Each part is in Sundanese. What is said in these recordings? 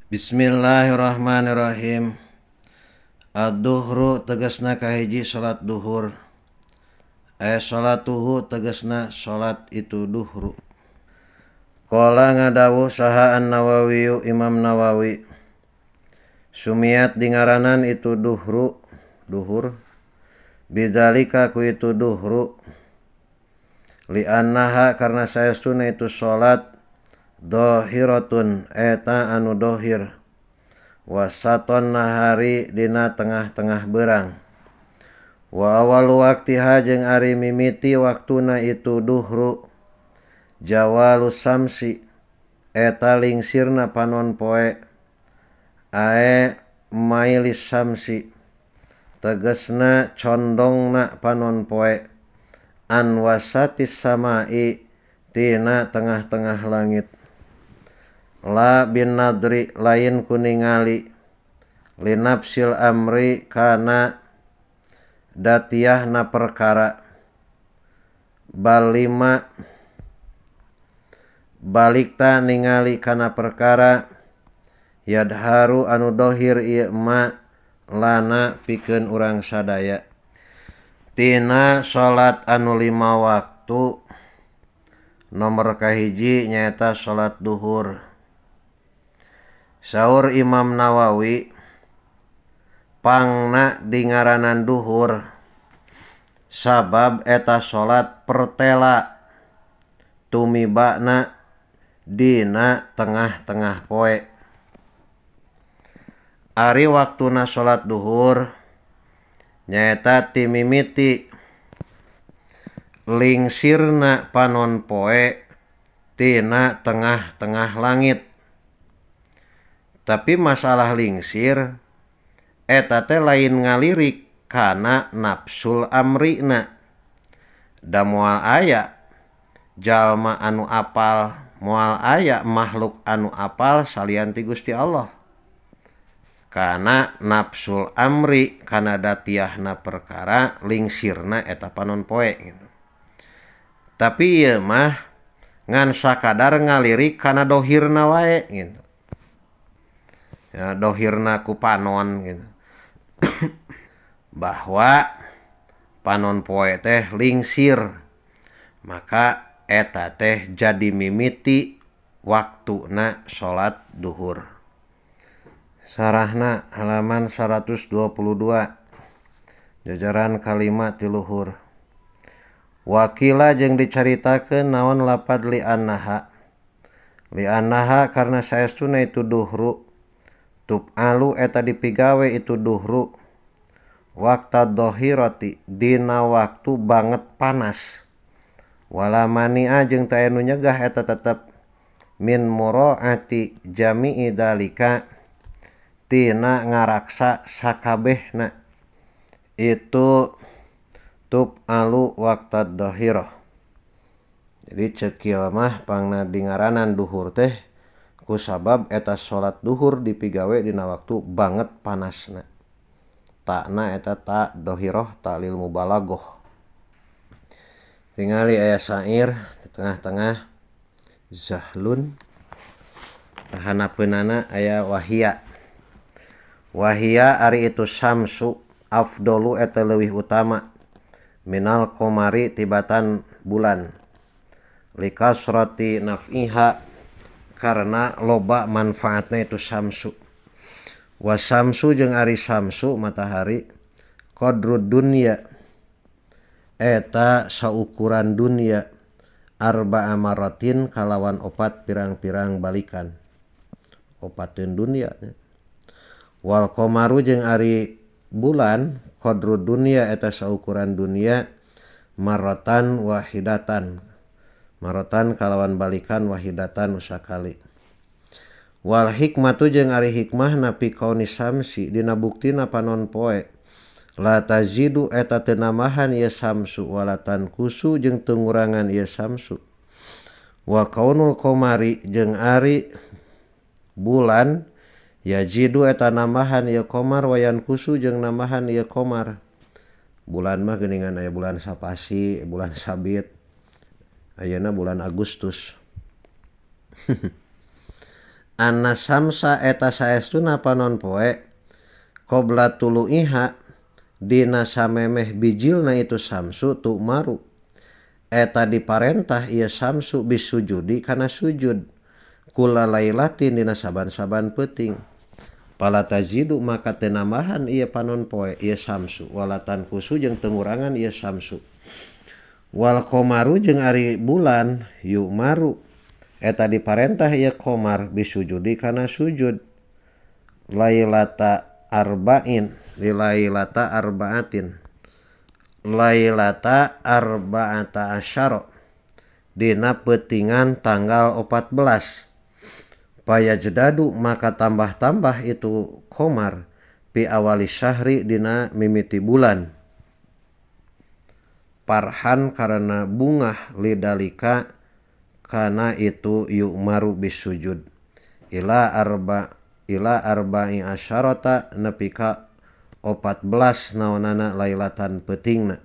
Bismillahirrahmanirrahim. Ad-duhru tegasna kahiji salat duhur. Salatuhu tegasna salat itu duhru. Qala ngadawuh saha An-Nawawi Imam Nawawi. Sumiat dingaranan itu duhru duhur. Bidzalika ku itu duhru. Li'annaha karena saestuna itu salat dohiratun eta anu dohir. Wasaton nahari dina tengah-tengah berang. Wa awalu waktiha jeung ari mimiti waktuna itu duhru. Jawalu samsi eta lingsirna panon poe. Ae mailis samsi tegesna condongna panon poe. An wasatis samai tina tengah-tengah langit. La bin nadri lain kuningali linapsil amri kana datiahna perkara balima balikta ningali kana perkara yadharu anu dohir ieu ma lana pikeun urang sadaya. Tina salat anu lima waktu nomor kahiji nyaeta salat duhur. Saur Imam Nawawi pangna dingaranan duhur sabab eta salat pertela tumibana dina tengah-tengah poe. Ari waktuna salat duhur nyaeta timimiti lingsirna panon poe tina tengah-tengah langit. Tapi masalah lingsir eta teh lain ngalirik kana nafsul amrina. Da moal aya jalma anu apal, moal aya makhluk anu apal salian ti Gusti Allah. Kana nafsul amri kana datiahna perkara lingsirna eta panon poe gitu. Tapi ieu mah ngan sakadar ngalirik kana dohirna wae gitu. Ya, dohirna ku panon gitu. Bahwa panon poe teh lingsir, maka eta teh jadi mimiti waktuna salat duhur. Sarahna halaman 122 jajaran kalima ti luhur. Wakila jeung dicaritakeun naon lapad li'annaha. Li'annaha karena saestuna itu duhru tup'alu eta dipigawe itu duhru wakta dohirati dina waktu banget panas. Wala mani'a jeung teu aya nu nyegah eta tetep min muraati jami'i dalika tina ngaraksa sakabehna itu tup'alu wakta dohirah. Jadi cekil mah pangna dingaranan duhur teh ku sabab eta salat duhur dipigawe dina waktu banget panasna. Takna eta ta dohiroh ta lil mubalaghah. Tingali aya syair di tengah-tengah zahlun hanapeunana aya wahia. Wahia ari itu samsu afdolu eta leuwih utama minal qamari tibatan bulan likasrati naf'iha karena loba manfaatna itu samsu. Wa samsu jeung ari samsu matahari qadrud dunya eta saukuran dunya arba'a maratin kalawan opat pirang-pirang balikan. Opateun dunya. Wal qamaru jeung ari bulan qadrud dunya eta saukuran dunya maratan wahidatan. Marotan kalawan balikan wahidatan usakali. Wal hikmatu jeung ari hikmah napi kauni samsi dina buktina panon poe la tazidu eta teu nambahan ieu samsu wala tankusu jeung teu ngurangan ieu samsu. Wa kaunul qamari jeung ari bulan yazidu eta nambahan ieu qamar wa yankusu jeung nambahan ieu qamar. Bulan mah geuningan aya bulan sapasi, bulan sabit. Ayeuna bulan Agustus. Anna samsa eta saestuna panon poe qabla tulu'iha dina samemeh bijilna itu samsu tu'maru eta diparentah ieu samsu bisujudi kana sujud kula lailatin dina saban-saban peuting. Pala tazidu maka teu nambahan ieu panon poe ieu samsu wala tanqusu jeung teu ngurangan ieu samsu. Wal qomaru jeung ari bulan yu'maru eta diparentah ieu qomar bisujudi kana sujud lailata arba'in lilailata arba'atin lailata arba'ata asyara dina peutingan tanggal 14. Payajdadu maka tambah-tambah itu qomar pi awali syahri dina mimiti bulan parhan karena bungah lidalika kana itu yu'maru bisujud ila arba'i asyarata nepi ka 14 naonana lailatan peutingna.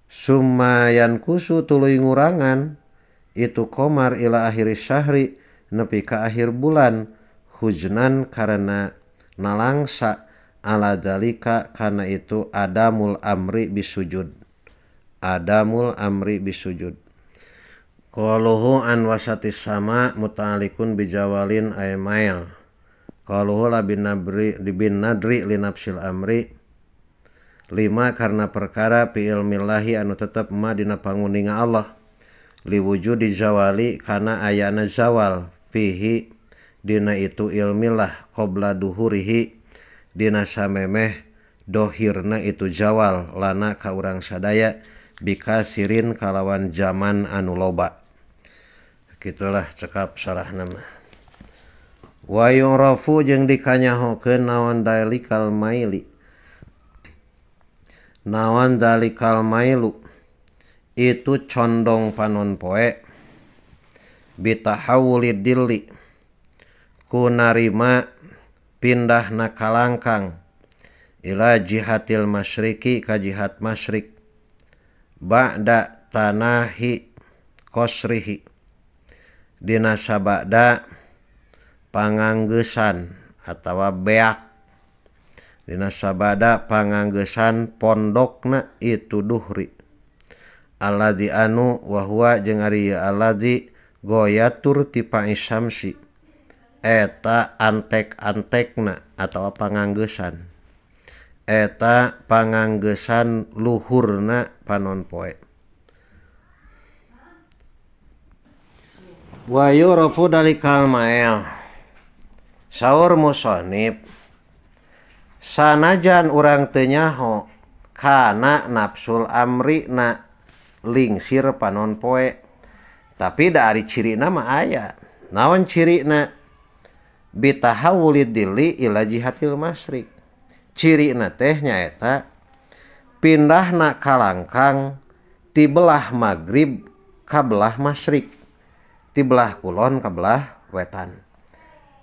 Summa yankusu tuluy ngurangan itu qomar ila akhiri syahri nepi ka akhir bulan hujnan karena nalangsa ala dalika kana itu adamul amri bisujud. Adamul amri bisujud. Qaluhu an wasatis sama muta'alikun bijawalin aymail. Qaluhu la bin nabri bin nadri li nafsil amri. Lima karena perkara fi ilmillahi anu tetep ma dina panguninga Allah. Liwujudi zawali kana ayana zawal fihi dina itu ilmillah qabla duhurihi dina samemeh dohirna itu zawal lana ka urang sadaya bikasirin kalawan zaman anu loba. Kitulah cekap sarahna mah. Wa yu'rafu jeung dikanyahokeun naon dalikal maili. Naon dalikal mailu itu condong panon poe bitahawuli dilli ku narima pindahna kalangkang ila jihatil masyriqi ka jihat masyriq ba'da tanahi qasrihi dina sabada panganggeusan atawa beak dina sabada panganggeusan pondokna itu duhri alladzi anu wa huwa jeung ari ieu alladzi goyatur tipai samsi eta antek-antekna atawa panganggeusan eta panganggeusan luhurna panon poe. Wa yurafu dalikal mael saur musonib sanajan urang teu nyaho kana nafsul amrina lingsir panon poe tapi da ari cirina mah aya. Naon cirina? Bitahawulid dilli ila jihatil masyriq. Cirina teh nyaeta pindahna kalangkang ti belah magrib ka belah masyriq, ti belah kulon ka belah wetan.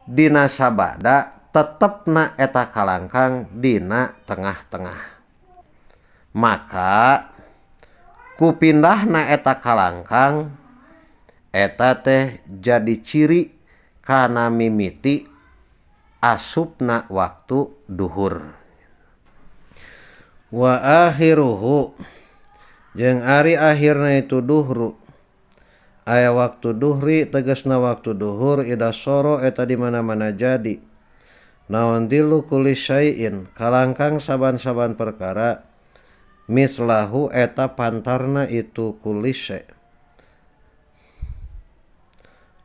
Dina sabada tetepna eta kalangkang dina tengah-tengah. Maka ku pindahna eta kalangkang eta teh jadi ciri kana mimiti asupna waktu duhur. Wa akhiruhu jeung ari akhirna itu duhru aya waktu duhri tegasna waktu duhur ida soro eta di mana-mana jadi naon dilu kulli syai'in kalangkang saban-saban perkara mislahu eta pantarna itu kulli syai'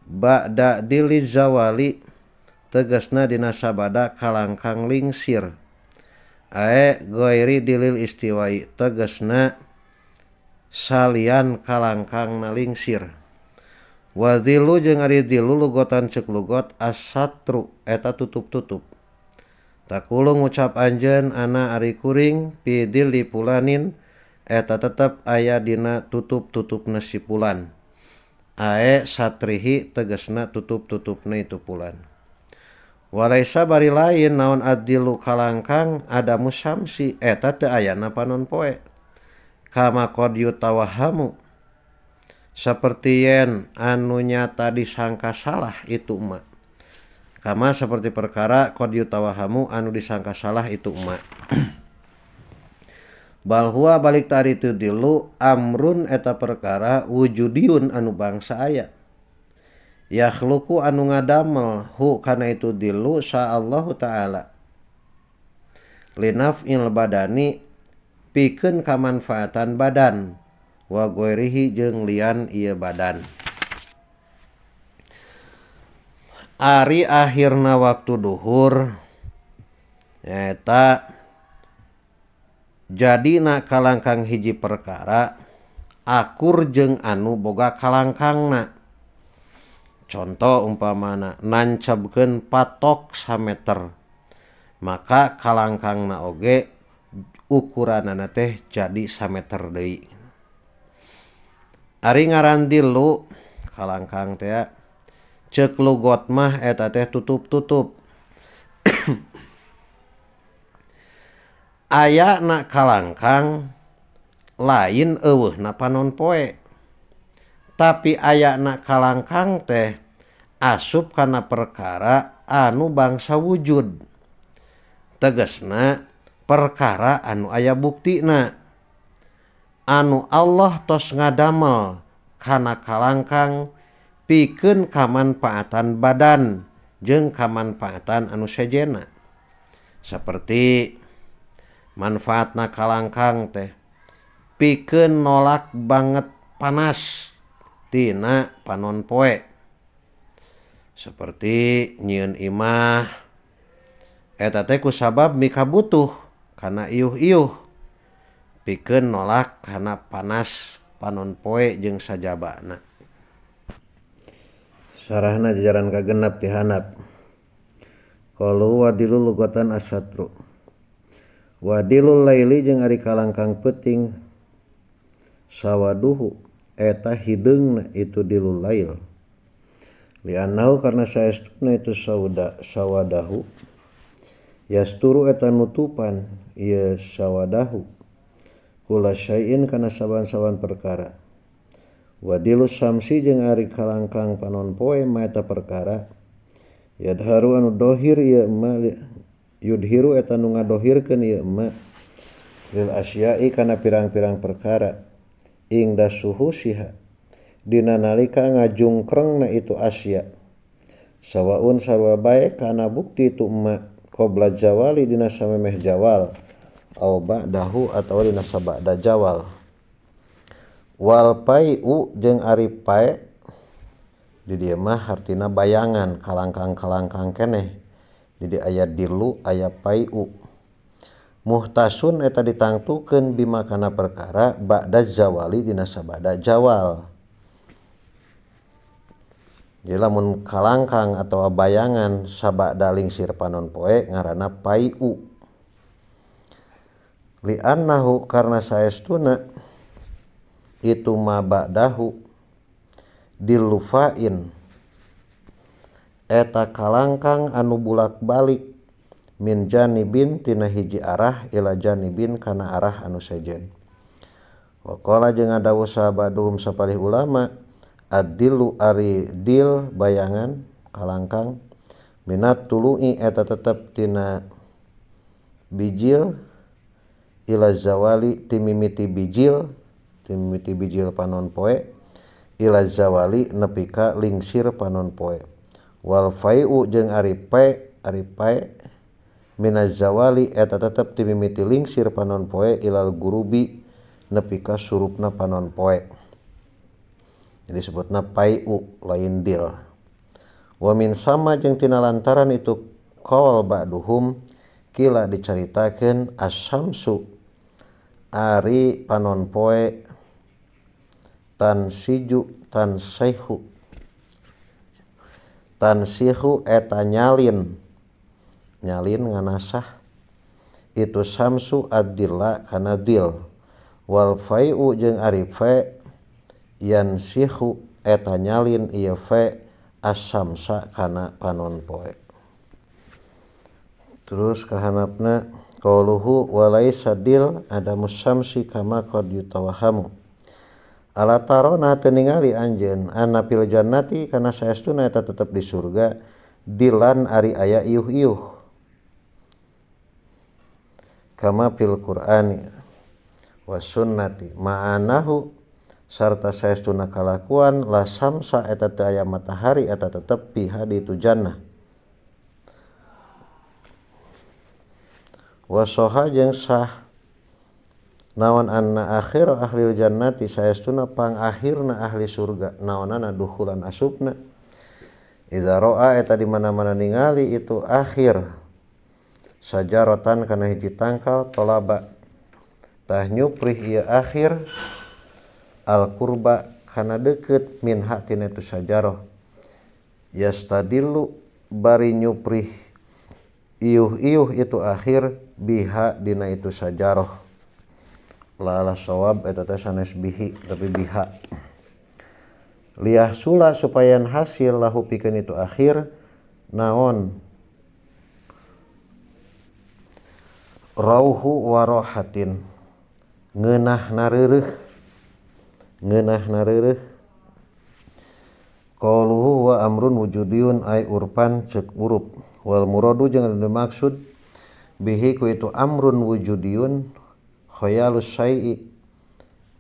ba'da dili zawali tegasna dina sabada kalangkang lingsir ae ghairi dilil istiwai tegasna salian kalangkang na lingsir. Wa dhilu jeung ari dhilu lugotan ceuk lugot asatru eta tutup-tutup. Takulu ngucap anjeun ana ari kuring pi dili pulanin eta tetep aya dina tutup-tutupna si pulan. Ae satrihi tegasna tutup-tutupna itu pulan. Walaisa bari lain naon adilu kalangkang ada musamsi eta teu ayana panon poe. Kama qad yutawahamu Saperti yen anu nyata disangka salah itu ma. Kama seperti perkara qad yutawahamu anu disangka salah itu ma. Bal huwa balik tari itu dilu amrun eta perkara wujudiun anu bangsa aya. Yakhluqu anu ngadamel hu kana itu dilu sa Allahu ta'ala. Linaf'il badani pikeun kamanfaatan badan wa ghairihi jeung lian ieu badan. Ari akhirna waktu duhur nyaeta jadina kalangkang hiji perkara akur jeung anu boga kalangkangna. Contoh umpamana nancabkeun patok sameter, maka kalangkangna oge ukuranana teh jadi sameter deui. Ari ngaran dilu kalangkang teh ceuk lugot mah eta teh tutup-tutup. Aya na kalangkang lain eueuhna panon poe, tapi aya na kalangkang teh asup kana perkara anu bangsa wujud, tegasna perkara anu aya buktina anu Allah tos ngadamel kana kalangkang pikeun kamanfaatan badan jeung kamanfaatan anu sejenna. Seperti manfaatna kalangkang teh pikeun nolak banget panas tina panon poe. Seperti nyieun imah eta teh kusabab mikabutuh kana iuh-iuh pikeun nolak kana panas panon poe jeung sajabana. Sarahna jajaran kagenep dihandap. Qalu wadilul lugatan asatru. Wadilul laili jeung ari kalangkang peuting sawaduhu eta hideungna itu dilul lail. Li'annahu karna saestuna itu sauda sawadahu yasturu eta nutupan ieu sawadahu kula syai'in kana saban-saban perkara. Wadilu samsi jeung ari kalangkang panon poe ma eta perkara yadharu anu dohir ieu ma yudhiru eta nu ngadohirkeun ieu ma lil asya'i kana pirang-pirang perkara ingda suhusiha dina nalika ngajungkrengna itu asya sawaun sarua bae kana bukti itu ma qabla jawali dina samemeh jawal au ba'dahu atawa dina sabada jawal. Wal pai'u jeung ari pae di dieu mah hartina bayangan kalangkang-kalangkang keneh. Jadi aya dilu aya pai'u. Muhtasun eta ditangtukeun bima kana perkara ba'da zawali dina sabada jawal. Jadi lamun kalangkang atawa bayangan sabada lingsir panon poe ngaranna pai'u. Li'annahu karna saestuna itu ma ba'dahu dilufain eta kalangkang anu bulak-balik min janibin tina hiji arah ila janibin kana arah anu sejen. Waqala jeung ngadawuh sahabaduhum sapalih ulama ad-dilu ari dil bayangan kalangkang minat tulu'i eta tetep tina bijil ila zawali timimiti bijil timimiti bijil panon poe ila zawali nepi ka lingsir panon poe. Wal fai'u jeung ari pae ari pae minaz zawali eta tetep timimiti lingsir panon poe ilal gurubi nepi ka surupna panon poe. Jadi sebutna pai'u lain dil. Wa min sama jeung tina lantaran itu qaul ba'duhum kila dicaritakeun as-samsu ari panon poe tansiju tansaihu tansihu eta nyalin nyalin nganasah itu samsu ad-dilla kana dil. Wal fai'u jeung ari fa yansihu eta nyalin ieu fa as-samsa kana panon poe. Terus kahanapna qauluhu walaisa dil adamus samsi kama qad yutawahamu. Ala tarona teu ningali anjeun anna fil jannati kana saestuna eta tetep di surga dilan ari aya iuh-iuh kama fil Qur'ani was sunnati ma'anahu sarta saestuna kalakuan la samsa eta teu aya matahari eta tetep piha di itu jannah. Wasoha jeung sah naon anna akhir ahli jannati saestuna pangakhirna ahli surga naonana dukhulan asupna idza ra'a eta di mana-mana ningali itu akhir sajaratan kana hiji tangkal tolaba tah nyuprih ieu akhir al qurba kana deukeut minha tina itu sajarah yastadillu bari nyuprih iuh-iuh itu akhir biha dina itu sajarah. La sawab eta teh sanes bihi tapi biha liyah sula supaya hasil lahu pikeun itu akhir naon rauhu warohatin ngeunah nareureuh ngeunah nareureuh qauluhu wa amrun wujudiyun ay urpan ceuk urup wal muradu jeung anu dimaksud bihi ku itu amrun wujudiyun khayalus syai'i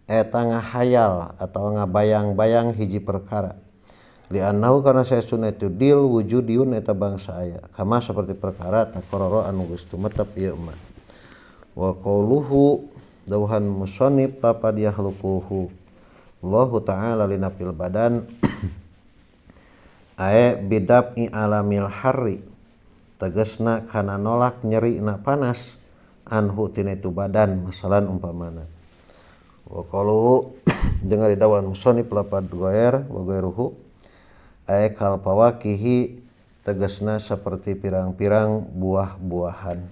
eta ngahayal atau ngabayang-bayang hiji perkara li'annahu karena saestuna itu dil wujudiyun eta bangsa aya kama seperti perkara takororo anu geus tumetep ieu mah wa qauluhu dauhan musannif lapad yakhluquhu Allahu ta'ala linafil badan ae bidab'i alamil harri tegasna kana nolak nyerina panas anhu tina itu badan masalan umpamana wa qaluhu jeung ari dawan musannif lapad ghair wa ghairuhu ae kal fawakihi tegasna seperti pirang-pirang buah-buahan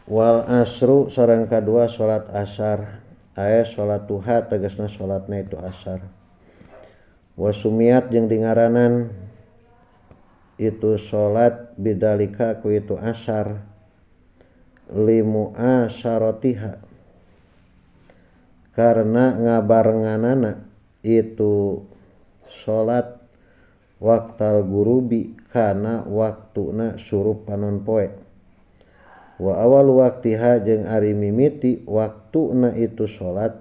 wal asru sareng kadua salat asar ae salat duha tegasna salatna itu asar wa sumiat jeung dingaranan itu salat bidalika ku itu asar limu asaratiha karena ngabarenganana itu salat waktal gurubi kana waktuna surup panon poe wa awal waktiha jeung ari mimiti waktuna itu salat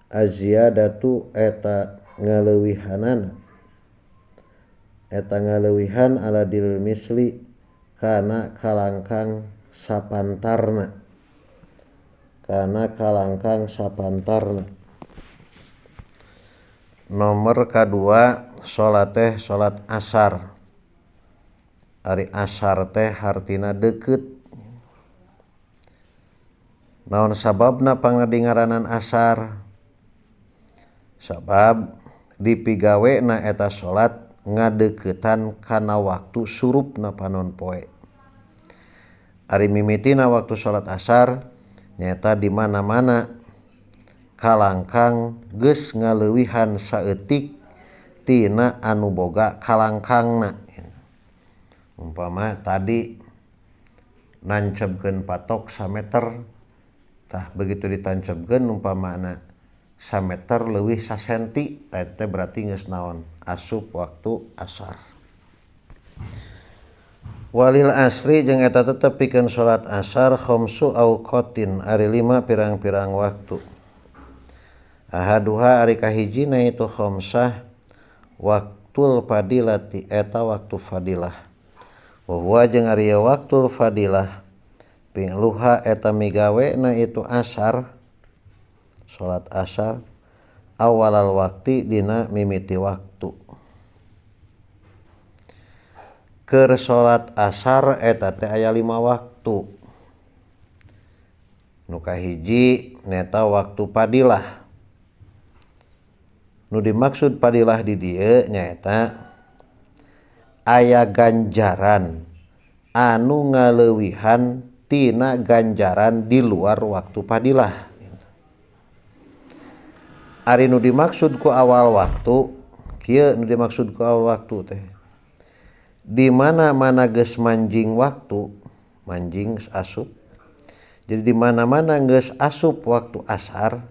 aziyadatu eta ngaleuwihanana eta ngaleuwihan ala dil misli kana kalangkang sapantarna kana kalangkang sapantarna. Nomor kadua salat teh salat asar. Ari asar teh hartina deukeut. Naon sababna pangna dingaranan asar? Sabab dipigawena eta salat ngadeuketan kana waktu surupna panon poe. Ari mimitina waktu salat asar nyaeta di mana-mana kalangkang geus ngaleuwihan saeutik tina anu boga kalangkangna. Umpama tadi nancebkeun patok sameter, tah begitu ditancebkeun umpamana sameter leuwih sasenti, tah teh berarti geus naon asup waktu asar. Walil asri jeung eta tetep pikeun salat asar khamsu auqatin ari 5 pirang-pirang waktu. Ahaduha ari kahijina itu khamsah waktul fadilati eta waktu fadilah. Wa huwa jeung ari waktul fadilah pingluha eta migawena itu asar salat asar awalal wakti dina mimiti waktu. Keur salat asar eta teh aya 5 waktu. Nu kahiji nyaeta waktu fadilah. Nu dimaksud fadilah di dieu nyaeta aya ganjaran anu ngaleuwihan tina ganjaran di luar waktu fadilah. Ari nu dimaksud ku awal waktu kieu nu dimaksud ku awal waktu teh di mana-mana geus manjing waktu, manjing asup. Jadi di mana-mana geus asup waktu asar,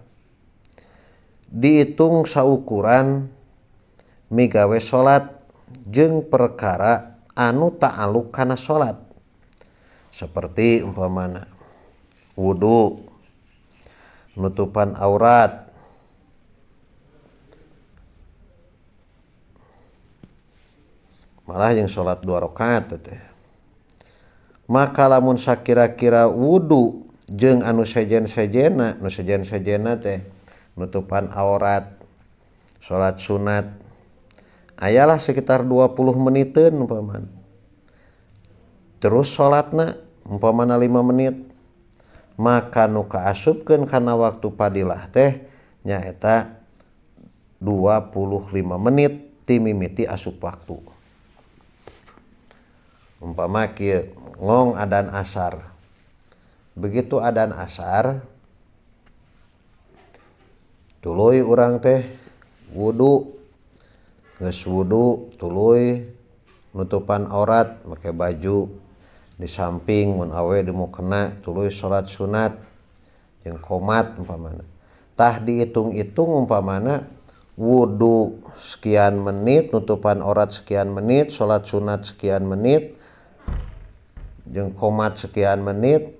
Diitung saukuran migawe salat jeung perkara anu ta'alluq kana salat. Seperti umpamana wudu, nutupan aurat, malah yang salat 2 rakaat teh. Maka lamun sakira-kira wudu jeung anu sejen-sejena, nu sejen-sejena teh nutupan aurat, salat sunat, ayalah sekitar 20 meniteun umpamana. Terus salatna umpamana 5 menit, maka nu kaasupkeun kana waktu fadilah teh nyaeta 25 menit ti mimiti asup waktu. Umpama kieu ngong adan asar. Begitu adan asar tuluy urang teh wudu, geus wudu tuluy nutupan aurat make baju di samping mun awe di mukena tuluy salat sunat jeung qomat umpamana. Tah dihitung-hitung umpamana wudu sekian menit, nutupan aurat sekian menit, salat sunat sekian menit, jeung qomat sekian menit,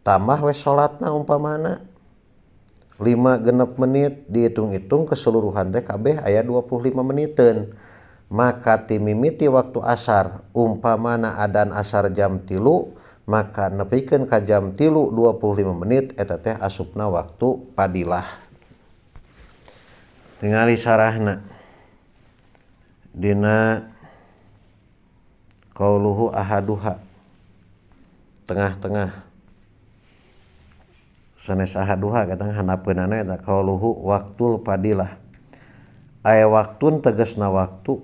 tambah we salatna umpamana 5 menit, dihitung-hitung keseluruhan teh kabeh aya 25 meniteun. Maka ti mimiti waktu asar umpamana adan asar jam 3, maka nepikeun ka jam 3.25 menit eta teh asupna waktu fadilah. Tingali sarahna dina qauluhu ahaduha, tengah-tengah sanes ahaduha katang hanapeunana eta qauluhu waktul fadilah. Aya waktun tegasna waktu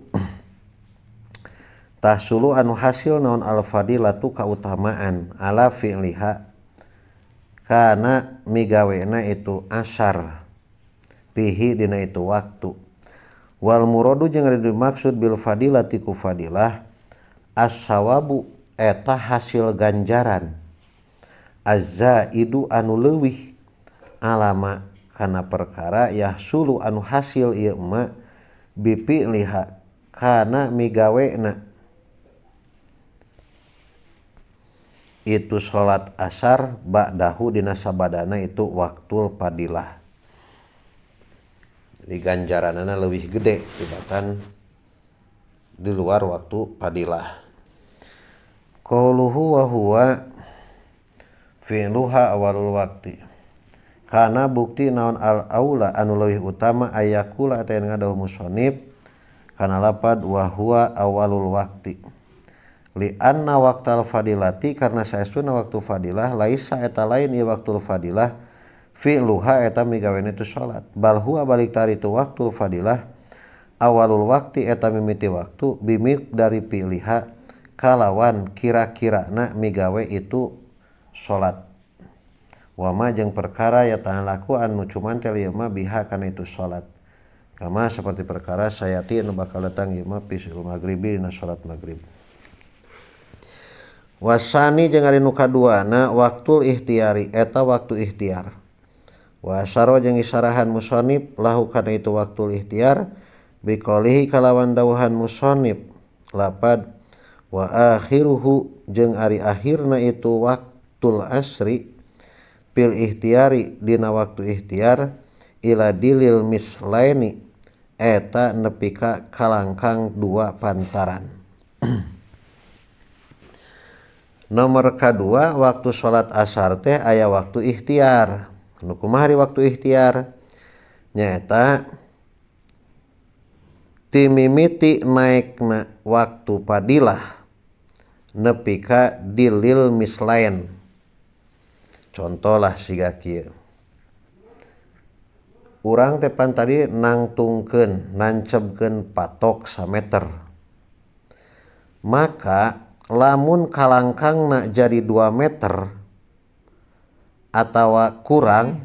tahsulu anu hasil naon al fadilatu kautamaan ala fi'liha kana migawena itu asar pihi dina itu waktu. Wal muradu jeung ari dimaksud bil fadilati ku fadilah as-sawabu eta hasil ganjaran azzaidu anu leuwih alama kana perkara yahsulu anu hasil ieu ma bipi'liha kana migawena itu salat asar ba'dahu dina sabadana itu waktul fadilah. Jadi ganjaranana leuwih gede tibatan di luar waktu fadilah. Qauluhu wa huwa fi'luha awalul waqti. Kana bukti naon al aula anu leuwih utama ayakula eta ngadawuh musannif kana lapad wa huwa awalul waqti. Li anna waqtal fadilati karena saestuna waktu fadilah laisa eta lain ieu waktul fadilah fi'luha eta migawena itu salat. Bal huwa balik tari itu waktul fadilah awalul waqti eta mimiti waktu bimik dari piliha kalawan kira-kirana migawe itu salat. Wama jeung perkara ya ta'alaku anu cumantel ieu mah biha kana itu salat. Kama seperti perkara sayati anu bakal datang ieu mah fi maghribi dina salat maghrib. Wasani jeung ari nu kaduana waktul ikhtiari eta waktu ikhtiar. Wasaro jeung isarahan musannif lahu kana itu waktul ikhtiar biqaulihi kalawan dawuhan musannif lapad wa akhiruhu jeung ari akhirna itu waktul asri fil ikhtiari dina waktu ikhtiar ila dilil mislaini eta nepi ka kalangkang dua pantaran. Nomor kadua waktu salat asar teh aya waktu ikhtiar. Nu kumaha ari waktu ikhtiar? Nyaeta ti mimiti naekna waktu fadilah nepi ka dilil mislain. Contohlah siga kieu. Urang teh pan tadi nangtungkeun, nancebkeun patok sameter. Maka lamun kalangkangna jadi 2 meter atawa kurang,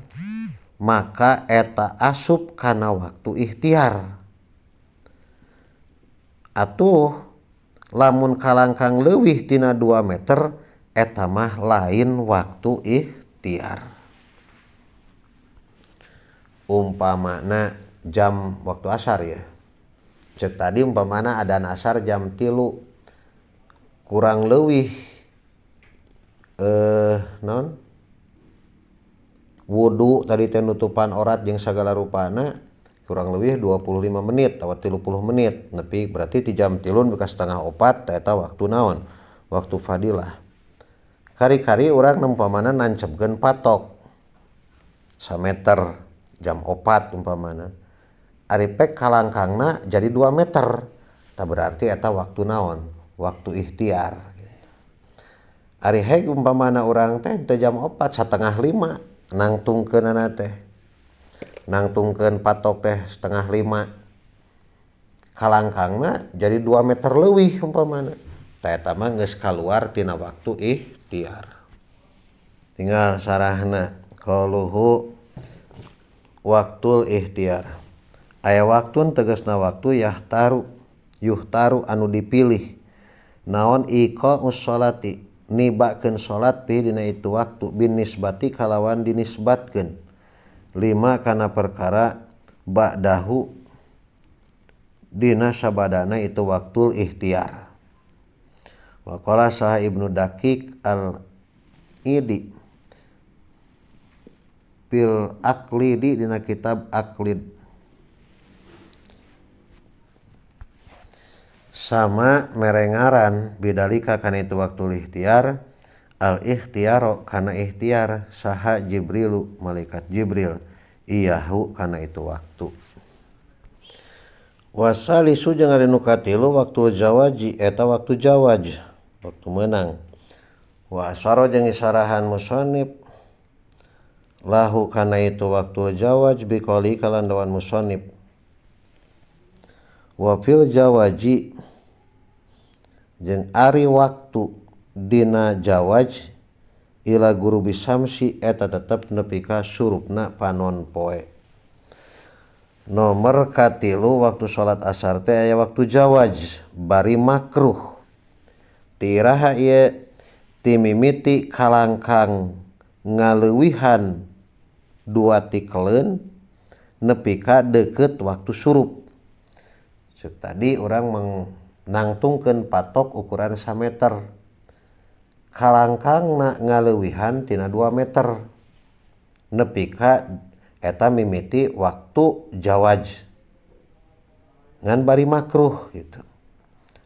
maka eta asup kana waktu ikhtiar. Atuh lamun kalangkang leuwih tina 2 meter eta mah lain waktu ikhtiar. Umpamana jam waktu asar ya. Cek tadi umpamana adan asar jam 3 kurang leuwih non wudu tadi teh nutupan orat jeung sagala rupana kurang leuwih 25 menit atau 30 menit nepi berarti ti jam 3 nepi ka setengah opat eta waktu naon waktu fadilah. Kari-kari urang umpamana nancepkeun patok sameter jam 4 umpamana ari pek kalangkangna jadi 2 meter tah berarti eta waktu naon waktu ikhtiar. Ari heg umpamana urang teh teu jam 4 setengah 5 nangtungkeunana teh nangtungkeun patok teh setengah 5 kalangkangna jadi 2 meter leuwih umpamana tah eta mah geus kaluar tina waktu ikhtiar. Tinggal sarahna qaluhu waktul ikhtiar aya waktun tegasna waktu yahtaru yuhtaru anu dipilih naon iqaus sholati nibakeun salat pi dina itu waktu bin nisbati kalawan dinisbatkeun lima kana perkara ba'dahu dina sabadana itu waktul ikhtiar. Wa qala sah Ibnu Daqiq al-Idi fil Aqlidi dina kitab Aqlid sama merengaran bidalika kana itu waktu ikhtiar al ikhtiyaro kana ikhtiar saha Jibrilu malaikat Jibril iyahu kana itu waktu. Wasalisu jeung ari nu katilu waktu jawaji eta waktu jawaj waktu meunang. Wa asaro jeung isarahan musannif lahu kana itu waktu jawaj biqali kalandawan musannif. Wa fil jawaji jeung ari waktu dina jawaj ila guru bisamsi eta tetep nepi ka surupna panon poe. Nomor katilu waktu salat asar teh aya waktu jawaj bari makruh. Tiraha ieu timimiti kalangkang ngaleuwihan 2 tikeleun nepi ka deukeut waktu surup. Ceuk tadi urang nangtungkeun patok ukuran sameter. Kalangkangna ngaleuwihan tina 2 meter. Nepi ka eta mimiti waktu jawaj. Ngan bari makruh gitu.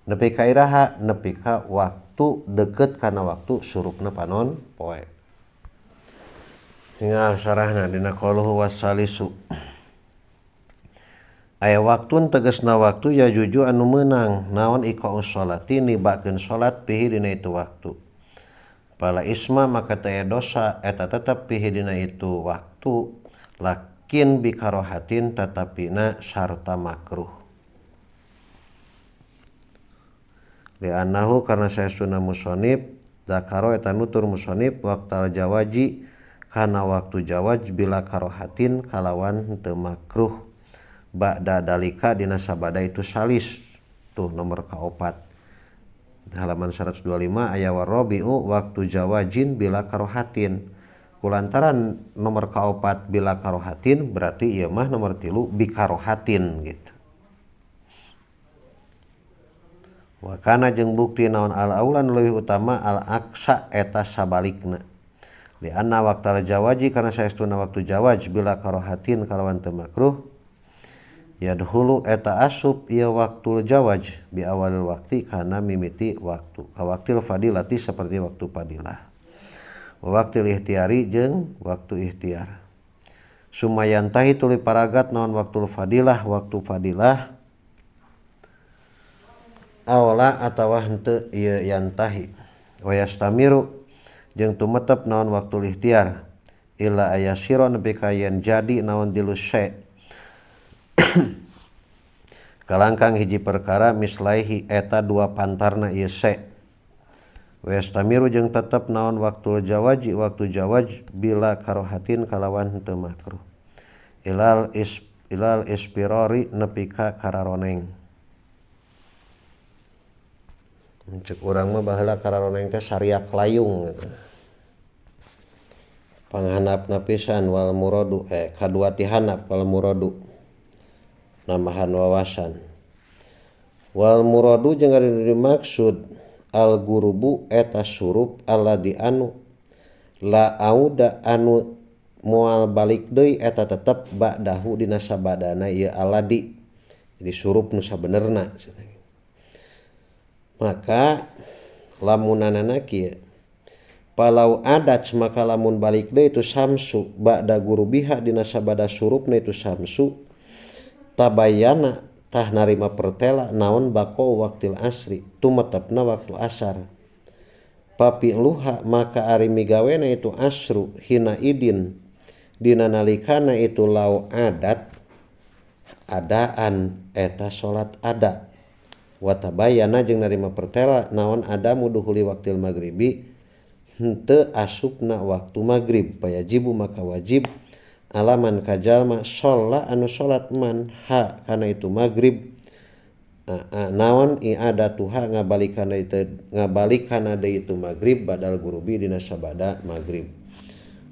Nepi ka iraha nepi ka waktu deukeut kana waktu surupna panon poe. Tinggal sarahna dina qauluhu wasalisu. Aya waktun tegasna waktu ya juju anu meunang naon iqaus sholati nibakeun salat pihi dina itu waktu. Pala isma maka teu aya dosa eta tetep pihi dina itu waktu lakin bikarohatin tatapina sarta makruh. Li'annahu karena saestuna musonib zakaro eta nutur musonib waqtal jawaji kana waktu jawaj bila karohatin kalawan teu makruh. Ba'da dalika dina sabada itu salis tuh nomor kaopat halaman 125 aya warabi'u waktu jawajin bila karohatin kulantaran nomor kaopat bila karohatin berarti ieu mah nomor 3 bikarohatin gitu. Wa kana jeung bukti naon al aulan leuwih utama al aksa eta sabalikna li anna waqtal jawaji kana saestuna waktu jawaj bila karohatin kalawan teu makruh yadhulu eta asup ieu waktu jawaj bi awalil waqti kana mimiti waktu ka waktil fadilati seperti waktu fadilah wa waktil ikhtiari jeung waktu ikhtiar sumayantahi tuluy paragat naon waktu fadilah waktu fadilah awala atawa henteu ieu yantahi wa yastamiru jeung tumetep naon waktu ikhtiar illa ayasira nepi ka yen jadi naon dilus syai kalangkang hiji perkara mislaihi eta dua pantarna ieu se wastamiru jeung tetep naon waktu jawaji waktu jawaj bila karohatin kalawan henteu makruh ilal is ilal ispirori nepi ka kararoneng. Cek urang mah baheula kararoneng teh sariak layung gitu. Panghandapna pisan wal muradu kadua ti handap wal muradu nambahan wawasan. Wal muradu jeung ari dimaksud al gurubu eta surup alladzi anu la auda anu moal balik deui eta tetep ba'dahu dina sabadana ieu alladzi. Jadi surup nu sabenerna. Maka lamunanana kieu palau adat maka lamun balik deui itu samsu ba'da gurubiha dina sabada surupna itu samsu tabayana tah narima pertela naon bako waktil asri tumetepna waktu asar papi luha maka ari migawena itu asru hina idin dina nalikana itu lau adat adaan eta salat ada watabayana jeung narima pertela naon adamu duhuli waktil maghribi henteu asupna waktu maghrib payajibu maka wajib alaman kajalma sholla anu sholat man ha kana itu maghrib naon i'adatuha ngabalikana deui itu maghrib badal gurubi dina sabada maghrib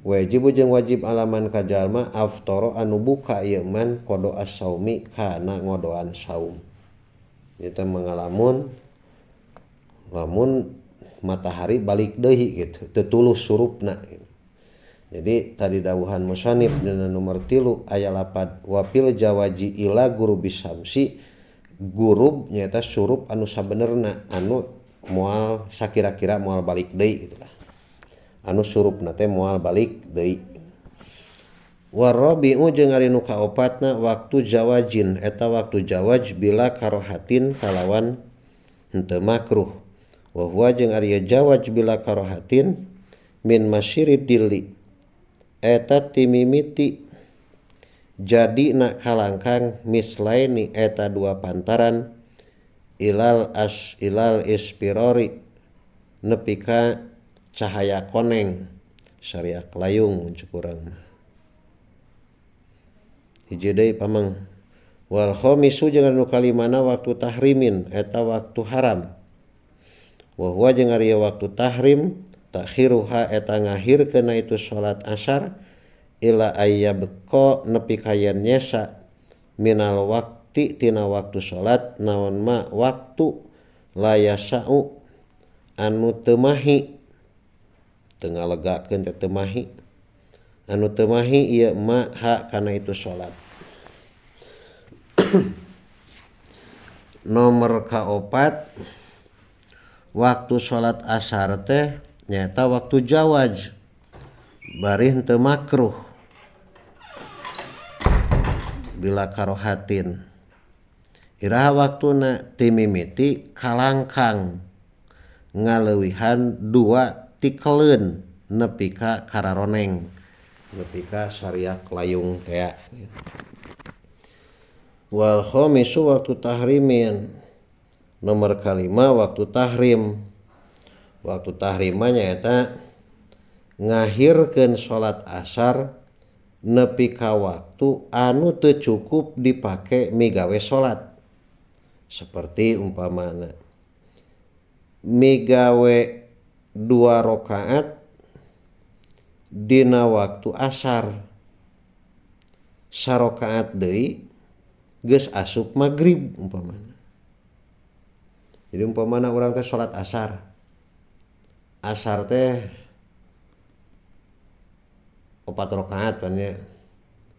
wajibu jeung wajib alaman kajalma aftara anu buka ieu man qada as-saumi kana ngodoan saum. Eta mangalamun lamun matahari balik deui gitu teu tulus surupna. Jadi tadi dawuhan musanif dina nomor 3 aya lapad wapil jawaji ila gurubi samsi gurub nyaeta surup anu sabenerna anu moal sakira-kira moal balik deui gitu lah. Anu surupna teh moal balik deui. Warabi'u jeung ari nu kaopatna waktu jawajin eta waktu jawaj bila karohatin kalawan henteu makruh. Wa huwa jeung ari jawaj bila karohatin min masyirid dilli eta timimiti jadi nak kalangkang mislaini eta dua pantaran ilal as ilal ispirori nepi ka cahaya koneng syariah layung cek urang mah. Hiji deui pamang wal khamisu jeung anu kalimana waktu tahrimin eta waktu haram wa huwa jeung ari waktu tahrim takhiruha eta ngahirkeunna itu salat asar ila ayyabqa nepi ka yen nyesa minal waqti tina waktu salat naon ma waktu la yasau anu teu mahi teu ngalegakeun teh teu mahi anu teu mahi ieu ma ha kana itu salat. Nomor kaopat waktu salat asar teh nyaeta waktu jawaj bari henteu makruh bila karohatin iraha waktuna timimiti kalangkang ngaleuwihan dua tikeleun nepi ka kararoneng nepi ka sariak layung tea. Wal khamisu waktu tahrimin nomor kalima waktu tahrim. Waktu tahrimah nyaeta ngahirkeun salat asar nepi ka waktu anu teu cukup dipake migawe salat. Seperti umpamana migawe 2 rakaat dina waktu asar sarakaat deui geus asup magrib umpamana. Jadi umpamana urang teh salat asar. Asar teh 4 rakaat pan nya.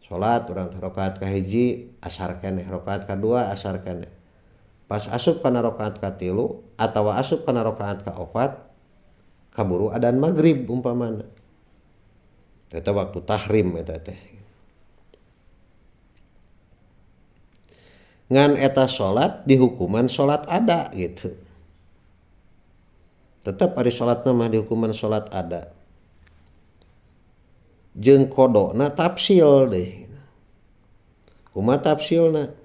Salat urang teh rakaat kahiji asar keneh, rakaat kadua asar keneh. Pas asup kana rakaat katilu atawa asup kana rakaat kaopat kaburu adan magrib umpamana. Eta waktu tahrim eta teh. Ngan eta salat dihukuman salat ada gitu. Tetap ari salatna mah dihukuman salat ada. Jeung kodona tafsil deh. Kumaha tafsilna?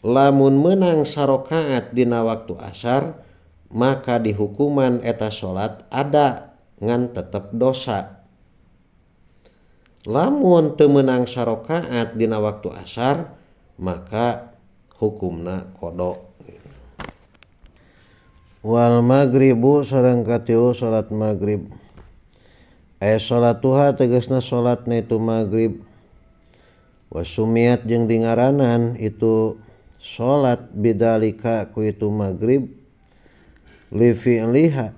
Lamun meunang sarakaat dina waktu asar maka dihukuman eta salat ada ngan tetep dosa. Lamun teu meunang sarakaat dina waktu asar maka hukumna qada. Wal maghribu sareng katilu salat maghrib. Aya salatuha tegasna salatna itu maghrib. Wasumiat jeung dingaranan itu salat bidalika ku itu maghrib li fi'liha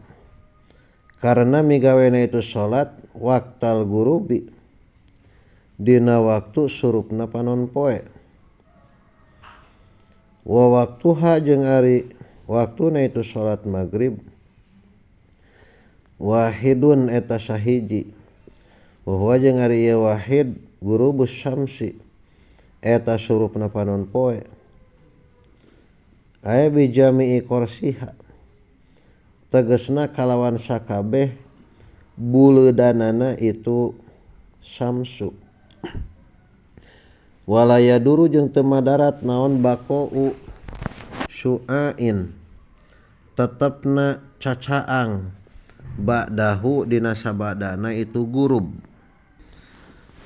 karena migawena itu salat waqtal gurubi dina waktu surupna panon poe. Wa waktuha jeung ari waktuna itu salat maghrib wahidun eta sahiji wa huwa jeung ari ieu wahid gurubus syamsi eta surupna panon poe. Aya bijami'i korsiha tegesna kalawan sakabeh buleudanana itu samsu. Walaya duru jeung teu madarat naon baqa'u syu'ain tetepna cacaang ba'dahu dina sabadana itu gurub.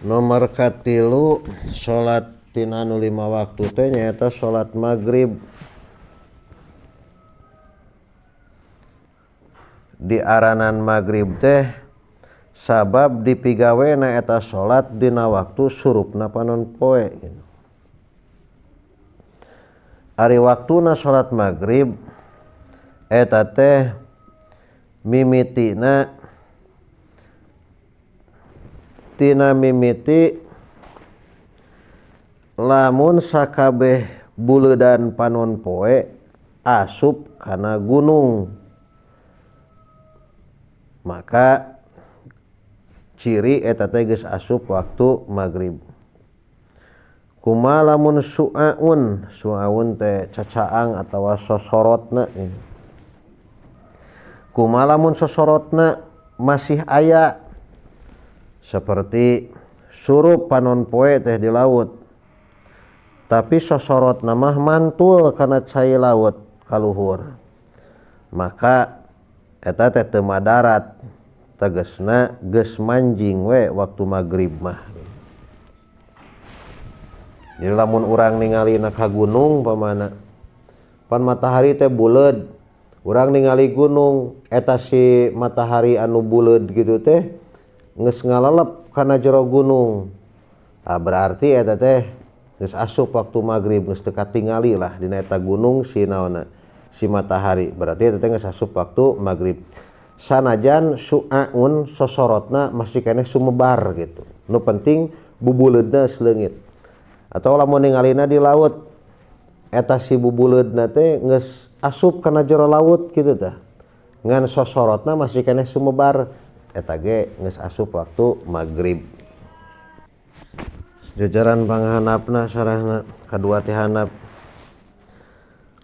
Nomor katilu salat tina anu 5 waktu teh nyaeta salat maghrib. Diaranan maghrib teh sabab dipigawena eta salat dina waktu surupna panon poe. Ari waktuna salat maghrib eta teh mimitina tina mimiti lamun sakabeh buleudan panon poe asup kana gunung, maka ciri eta teh geus asup waktu maghrib. Kumaha lamun su'aun, su'aun teh cacaang atawa sosorotna. Kumaha lamun sosorotna masih aya seperti surup panon poe teh di laut, tapi sosorotna mah mantul kana cai laut kaluhur, maka eta teh teu madarat, tegesna geus manjing we waktu maghrib mah. Jadi lamun urang ningali na ka gunung pamana, pan matahari teh buleud, urang ningali gunung eta si matahari anu buleud gitu teh geus ngalalep kana jero gunung. Ah, berarti eta teh geus asup waktu maghrib, geus teu katingali lah dina eta gunung si naonna si matahari, berarti eta teh geus asup waktu maghrib. Sanajan su'aun sosorotna masih keneh sumebar gitu, nu penting bubuleudna leungit. Atau lamun ningalina di laut eta si bubuleudna teh geus asup kana jero laut kitu tah, ngan sosorotna masih keneh sumebar, eta ge geus asup waktu maghrib. Jajaran panghanapna sarahna kadua teh handap.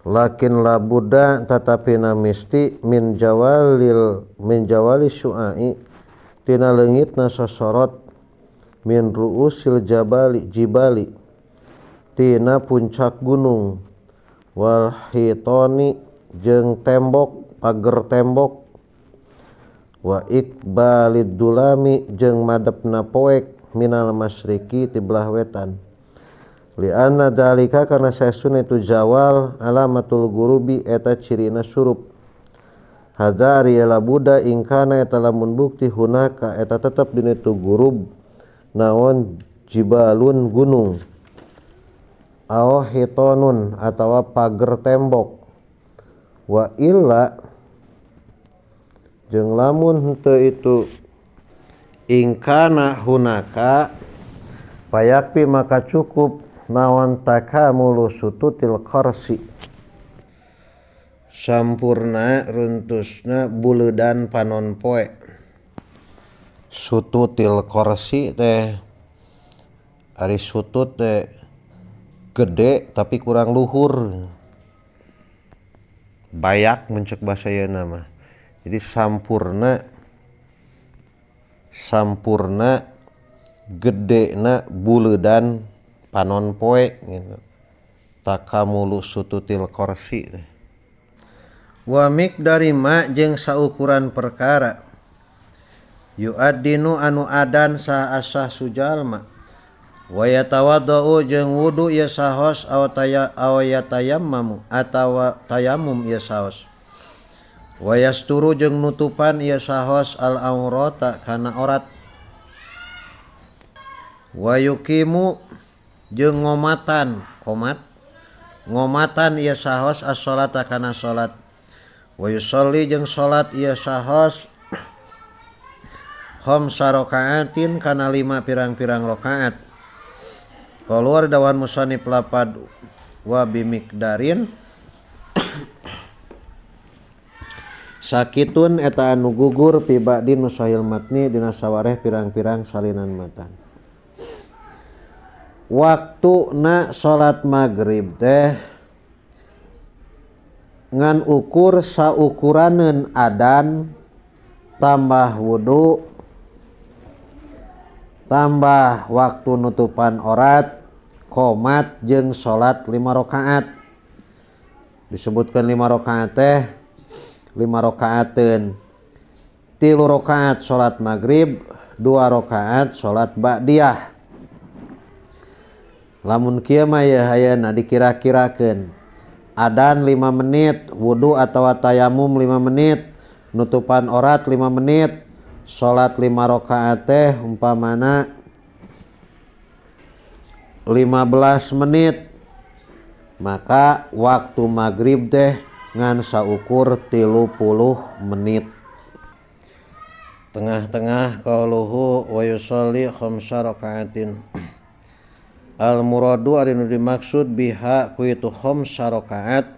Lakin labuda tatapi namisti min jawali syu'ai tina leungitna sosorot min ru'usil jabali jibali tina puncak gunung wal hitoni jeung tembok pager tembok wa iqbalid dulami jeung madepna poek minal masyriki ti belah wetan. Lianna dalika karena saestuna itu zawal alamatul gurubi eta cirina surup. Hadari labuda ingkana eta lamun bukti hunaka eta tetep dina itu gurub naon jibalun gunung aw hitonun atawa pager tembok wa illa jeung lamun henteu itu ingkana hunaka payakpi maka cukup naon takamulu sututil qarsi sampurna runtusna buleudan panon poe. Sututil qarsi teh ari sutut teh gede tapi kurang luhur, bayak mencek bahasa yeuna mah. Jadi sampurna gedena buleudan panon poe gitu. Takamulu sututil korsi. Wa miqdari ma jeung saukuran perkara yu'addinu anu adan saha asah sujalma wa yatawaddau jeung wudu ieu sahos aw taya aw yatayammamu atawa tayamum ieu sahos Wa yasturu jeung nutupan ieu sahos al aurata kana aurat. Wa yuqimu jeung ngomatan qomat ngomatan ieu sahos as-sholata kana salat. Wa yusolli jeung salat ieu sahos khamsa rakaatin kana 5 pirang-pirang rakaat. Keluar dawan musannif lapad wa bimikdarin sakitun eta anu gugur fi ba'di nusahil matni dina sawareh pirang-pirang salinan matan. Waktuna salat maghrib teh ngan ukur saukuraneun adan tambah wudu tambah waktu nutupan orat qomat jeung salat 5 rakaat. Disebutkan 5 rakaat teh 5 rakaateun. 3 rakaat salat maghrib, 2 rakaat salat ba'diyah. Lamun kieu mah ye ayeuna dikira-kirakeun adan 5 menit, wudu atawa tayamum 5 menit, nutupan orat 5 menit, salat 5 rakaat teh umpamana 15 menit, maka waktu maghrib teh ngan saukur 30 menit. Tengah-tengah qauluhu wa yusolli khamsa rakaatin. Al muradu ari nu dimaksud biha ku itu khamsa rakaat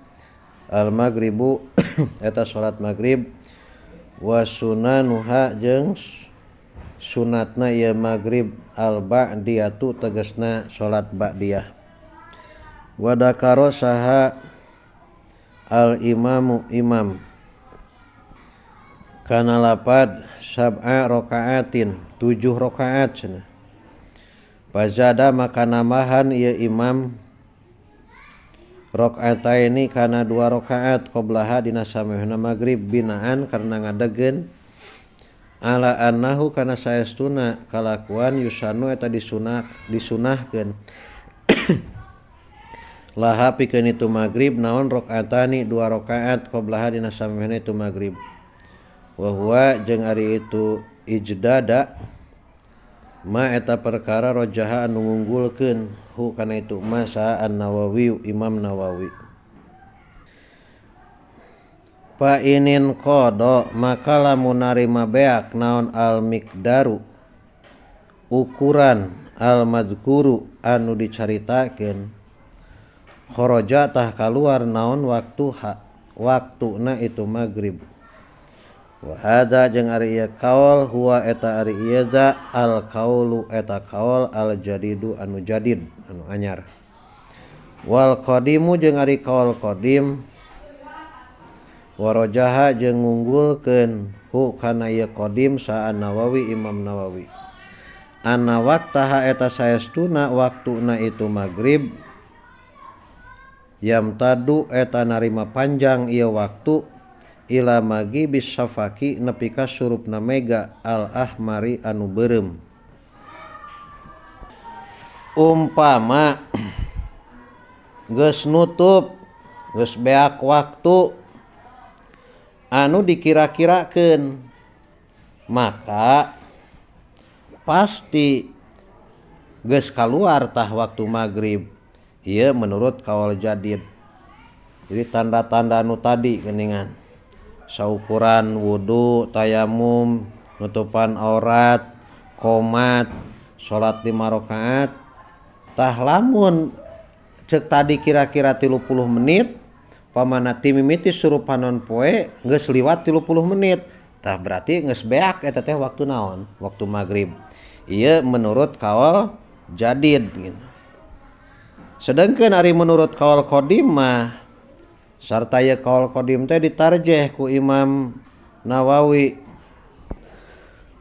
al maghribu eta salat maghrib wa sunanuha jeung sunatna ieu maghrib al ba'diyatu tegasna salat ba'diyah. Wa dakaro saha al imamu imam kana lapad sab'a rakaatin 7 rakaat cenah. Fazada maka nambahan ieu imam rakaataini kana 2 rakaat qoblaha dina samehna maghrib binaan karena ngadegen ala annahu kana saestuna kalakuan yusanu eta disunahkeun laha pikeun itu maghrib naon rakaatani 2 rakaat qoblaha dina samehna itu maghrib. Wa huwa jeung ari itu ijdada ma eta perkara rojaha anu ngunggulkeun hu kana itu ma sa an-Nawawi Imam Nawawi. Fa inin qada maka lamun narima beak naon al miqdaru ukuran al madhkuru anu dicaritakeun kharaja tah kaluar naon waktu waktuna itu maghrib. Wa hadza jeung ari ieu kaul huwa eta ari ieu za al kaulu eta kaul al jadidu anu jadid anu anyar. Wal qadimu jeung ari kaul qadim warojaha jeung ngunggulkeun hu kana ieu qadim sa An-Nawawi Imam Nawawi. Anna waqtaha eta saestuna waktuna itu maghrib yamtadu eta narima panjang ieu waktu ila magibis safaki nepi ka surupna mega al ahmari anu beureum. Umpama geus nutup geus beak waktu anu dikira-kirakeun maka pasti geus kaluar tah waktu maghrib. Ieu menurut kaul jadid. Jadi tanda-tanda anu tadi geuningan saukuran wudu, tayamum, nutupan aurat, qomat, salat 5 rakaat. Tah lamun ceuk tadi kira-kira 30 menit, pamana ti mimiti surup panon poe geus liwat 30 menit. Tah berarti geus beak eta teh waktu naon? Waktu maghrib. Ieu menurut kaul jadid gitu. Sedangkan ari menurut kaul qadim mah sarta ieu kaul qadim teh ditarjeh ku Imam Nawawi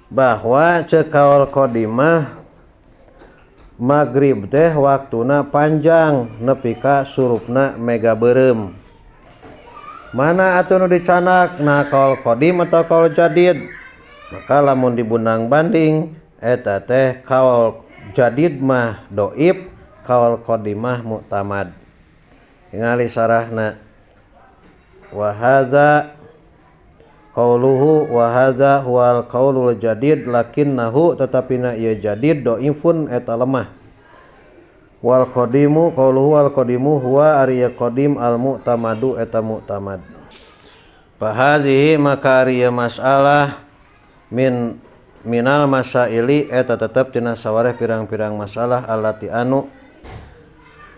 bahwa ceuk kaul qadim mah maghrib teh waktuna panjang nepi ka surupna mega beureum. Mana atuh nu dicanak na kaul qadim atau kaul jadid? Maka lamun dibundang banding eta teh kaul jadid mah doib, kaul qadim mah muktamad. Ningali sarahna. Wa hadza Qauluhu wa hadza huwal qaulul jadid lakinnahu tetapina ieu jadid dhaifun eta lemah. Wal qadimu qauluhu wal qadimu huwa ari qadim al mu'tamadu eta mu'tamad. Fa hadhihi maka ari masalah minal masaili eta tetep tina sawareh pirang-pirang masalah allati anu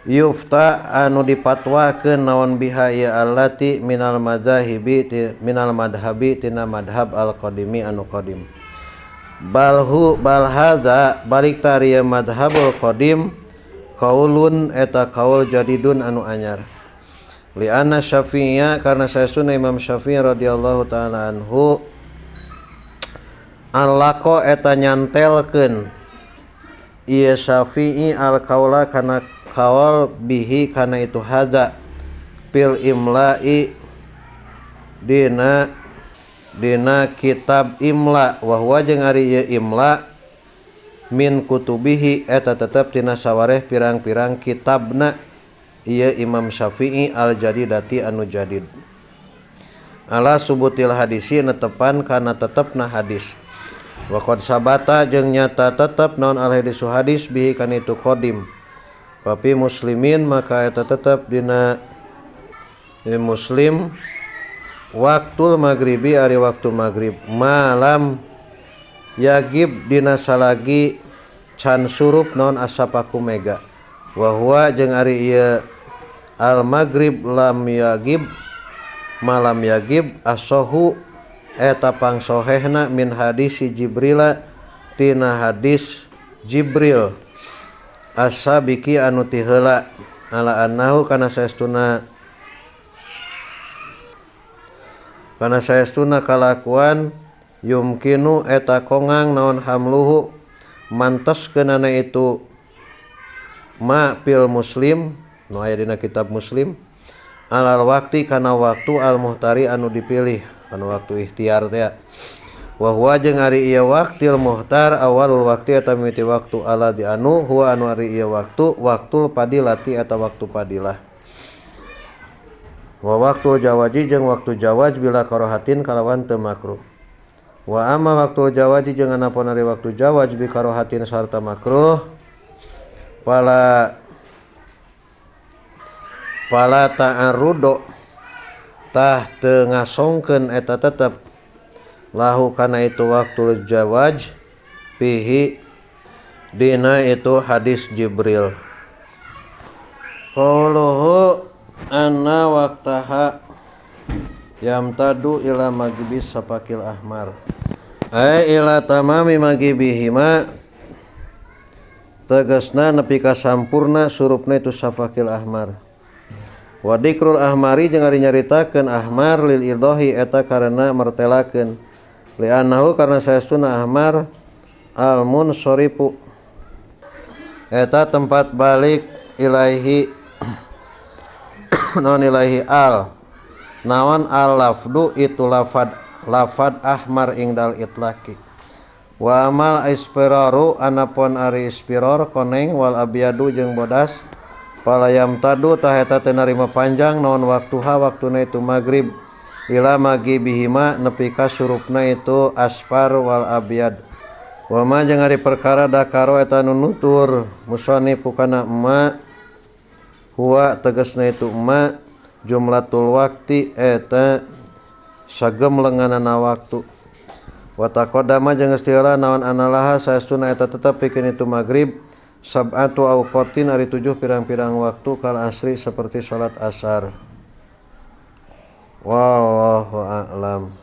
yufta anu dipatwakeun naon biha ieu allati minal madzahibi minal madhabi tina madhab al qadimi anu qadim. Balhu bal hadza balik tari madhabul qadim qaulun eta qaul jadidun anu anyar. Li anna Syafi'iyah karena saestuna Imam Syafi'i radhiyallahu taala anhu alaqo eta nyantelkeun ieu Syafi'i al qaula kana kaul bihi kana itu hadza fil imla'i dina kitab imla wa huwa jeung ari ieu imla min kutubihi eta tetep tina sawareh pirang-pirang kitabna ieu Imam Syafi'i al jadidati anu jadid ala subutil hadisi netepan kana tetepna hadis wa qad sabata jeung nyata tetep naon al hadisu hadis bihi kana itu qadim. Papi muslimin maka eta tetep dina muslim waktul maghribi ari waktu maghrib malam yagib dina salagi can surup naon asapaku mega wa huwa jeung ari ieu al maghrib lam yagib malam yagib asohu eta pangsohehna min hadisi Jibrila tina hadis Jibril asabiki anu ti heula ala annahu kana saestuna kalakuan yumkinu eta kongang naon hamluhu manteskeunana itu ma fil muslim nu aya dina kitab muslim alal wakti kana waktu al muhtari anu dipilih kana waktu ikhtiar teh. Wa huwa jeung ari ieu waktil muhtar awalul wakti eta mimiti waktu ala di anu huwa anu ari ieu waktu waktul padilati eta waktu padilah. Wa waktu jawaji jeung waktu jawaj bila karahatin kalawan teu makruh. Wa amma waktu jawaji jeung anapun ari waktu jawaj bi karahatin sarta makruh pala ta'arrudo tah teu ngasongkeun eta tetep lahu kana itu waktu jawaj pihi dina itu hadis Jibril. Qauluhu anna waqtaha yamtadu ila maghibis sapakil ahmar ay ila tamami maghibihima tegasna nepi ka sampurna surupna itu sapakil ahmar. Wa dikrul ahmari jeung ari nyaritakeun ahmar lil idahi eta karena mertelakeun li'annahu karena saestuna ahmar al munsarifu eta tempat balik ilaihi non ilaihi al naon al lafdu itu lafad ahmar ingdal itlaqi. Wa amal ispiraru anapun ari ispiror koneng wal abyadu jeung bodas palayam tadu tah eta teu narima panjang naon waktuha waktuna itu maghrib ila magibihima nepi ka surupna itu aspar wal abyad. Wa ma jeung ari perkara dakaro eta nu nutur musannif kana ma huwa tegasna itu ma jumlatul wakti eta sagemlenganana waktu. Wa taqaddama jeung geus tiheula naon analaha saestuna eta tetep pikeun itu maghrib sab'atu awqatin ari 7 pirang-pirang waktu kal asri seperti salat asar. Wallahu a'lam.